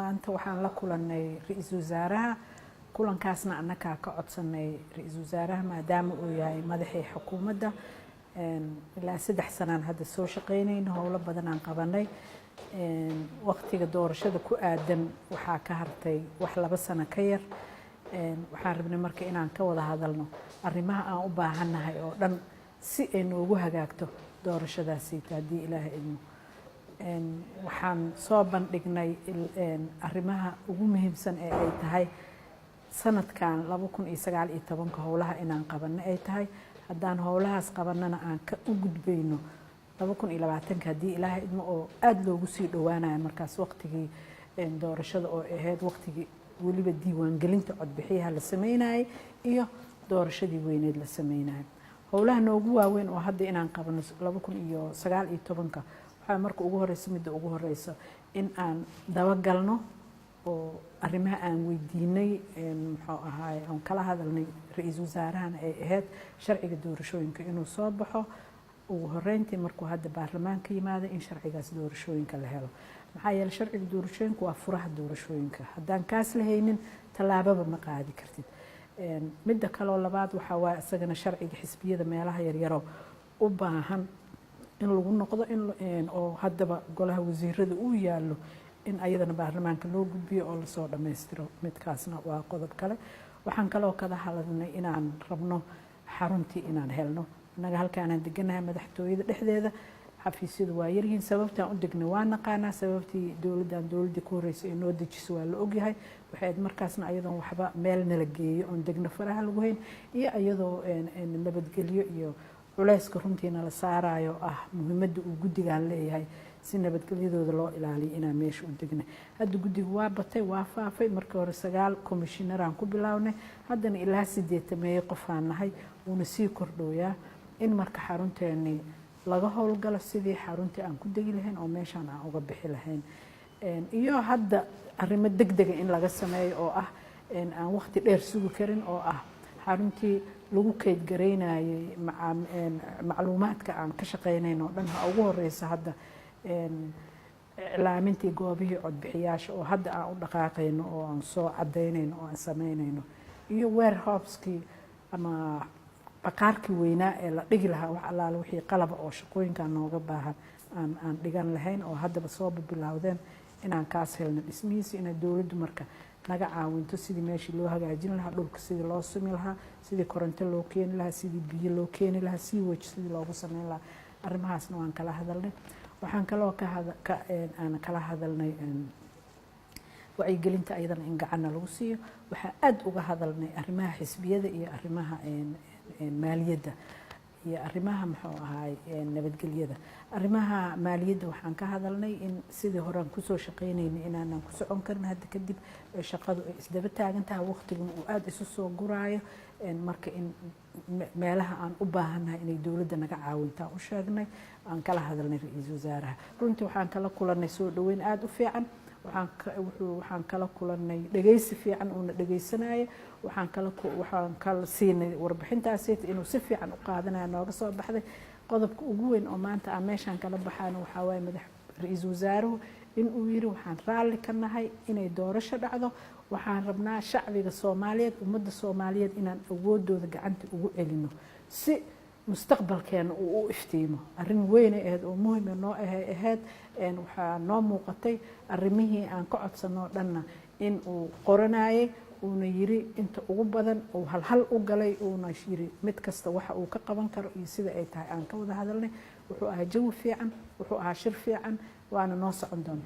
Maanta waxaan la kulanay ra-iisul wasaaraha. Kulankaasna annagaa ka codsanay ra-iisul wasaaraha, maadaama uu yahay madaxii xukuumadda. Ilaa 3 sanaan hadda soo shaqeynayno, howlo badanaan qabanay. Waqtiga doorashada ku aadan waxaa ka hartay wax 2 sano ka yar. Waxaan rabnay marka inaan ka wada hadalno arrimaha aan u baahannahay oo dhan si ay noogu hagaagto doorashadaasiita, haddii Ilaaha idmo. Waxaan soo bandhignay arrimaha ugu muhiimsan ee ay tahay sanadkan 2019-ka howlaha inaan qabanno ay tahay. Haddaan howlahaas qabanana, aan ka u gudbayno 2020-ka, haddii Ilaaha idmo, oo aada loogu sii dhowaanayo markaas waqtigii doorashada, oo ahayd waqtigii weliba diiwaangelinta codbixiyaha la sameynayay iyo doorashadii weyneed la sameynayay. Howlaha noogu waaweyn oo hadda inaan qabano 2019-ka waxaa marka ugu horeysa, midda ugu horeysa, in aan dabagalno oo arrimaha aan weydiinay, muxuu ahaay, aan kala hadalnay ra-iisul wasaarahana ay ahayd sharciga doorashooyinka inuu soo baxo ugu horeyntii markuu hadda baarlamaanka yimaado, in sharcigaas doorashooyinka la helo. Maxaa yeeley, sharciga doorashooyinka waa furaha doorashooyinka. Haddaan kaas la haynin, tallaababa ma qaadi kartid. Midda kaloo labaad waxaa waaye isagana sharciga xisbiyada, meelaha yaryaro u baahan in lagu noqdo in oo haddaba golaha wasiirada uu yaallo, in ayadana baarlamaanka loo gudbiyo oo lasoo dhammaystiro. Midkaasna waa qodob kale. Waxaan kaloo kada hadalnay inaan rabno xaruntii inaan helno. Annaga halkaanaan deganahay, madaxtooyada dhexdeeda xafiisyadu waa yaryihiin. Sababtaan u degnay waa naqaanaa. Sababtii dowladdan, dowladdii ku horreysay ay noo dejiso waa la ogyahay. Waxay ahayd markaasna ayadoon waxba meel nala geeyo oon degno faraha lagu hayn, iyo iyadoo nabadgelyo iyo culayska runtii nala saarayo ah muhiimadda uu guddigan leeyahay, si nabadgelyadooda loo ilaaliyo inaan meesha u degnay. Hadda guddigu waa batay, waa faafay. Markii hore 9 commissioneraan ku bilownay, haddana ilaa 80 qofaan nahay, wuuna sii kordhooyaa. In marka xarunteennii laga howlgalo sidii xaruntii aan ku degi lahayn oo meeshaan aan uga bixi lahayn, iyo hadda arrimo deg dega in laga sameeyo oo ah aan waqti dheer sugi karin, oo ah xaruntii lagu keydgaraynayay macluumaadka aan ka shaqeynayn oo dhan. Ha ugu horeysa hadda iclaamintii goobihii codbixiyaasha oo hadda aan u dhaqaaqayno oo aan soo cadaynayno oo aan sameynayno, iyo warehouse-kii ama baqaarkii weynaa ee la dhigi lahaa wax allaale wixii qalaba oo shaqooyinkan nooga baahan aan dhigan lahayn, oo haddaba soo bilowdeen inaan kaas helno dhismihiisa. Inay dowladdu marka naga caawinto sidii meeshii loo hagaajin lahaa, dhulka sidii loo sumi lahaa, sidii koronto loo keeni lahaa, sidii biyo loo keeni lahaa, sewage sidii loogu sameyn lahaa. Arrimahaasna waan kala hadalnay. Waxaan kaloo aan kala hadalnay wacyigelinta, ayadana in gacanna lagu siiyo. Waxaa aada uga hadalnay arrimaha xisbiyada iyo arrimaha maaliyadda iyo arrimaha, muxuu ahaay, nabadgelyada. Arrimaha maaliyadda waxaan ka hadalnay in sidii horean kusoo shaqeynaynay inaanan ku socon karin hadda kadib, shaqadu ay isdaba taagan tahay, waqtiguna uu aada isu soo guraayo. Marka in meelaha aan u baahannahay inay dowladda naga caawintaan u sheegnay, aan kala hadalnay ra-iisul wasaaraha. Runtii waxaan kala kulanay soo dhaweyn aada u fiican. Waxaan kala kulanay dhegeysi fiican uuna dhegeysanaya. Waxaan kala siinay warbixintaasi inuu si fiican u qaadanaya nooga soo baxday. Qodobka ugu weyn oo maanta aan meeshaan kala baxaana waxaa waaye madax ra-iisul wasaaruhu inuu yiri: "Waxaan raalli ka nahay inay doorasho dhacdo. Waxaan rabnaa shacbiga Soomaaliyeed, ummadda Soomaaliyeed, inaan awoodooda gacanta ugu celino si mustaqbalkeena uu u iftiimo." Arrin weynay ahayd oo muhima noo ahay ahayd. Waxaa noo muuqatay arrimihii aan ka codsanoo dhanna in uu qoranayay, uuna yiri inta ugu badan uu halhal u galay, uuna yiri mid kasta waxa uu ka qaban karo iyo sida ay tahay aan ka wada hadalnay. Wuxuu ahaa jawi fiican, wuxuu ahaa shir fiican, waana noo socon doonta.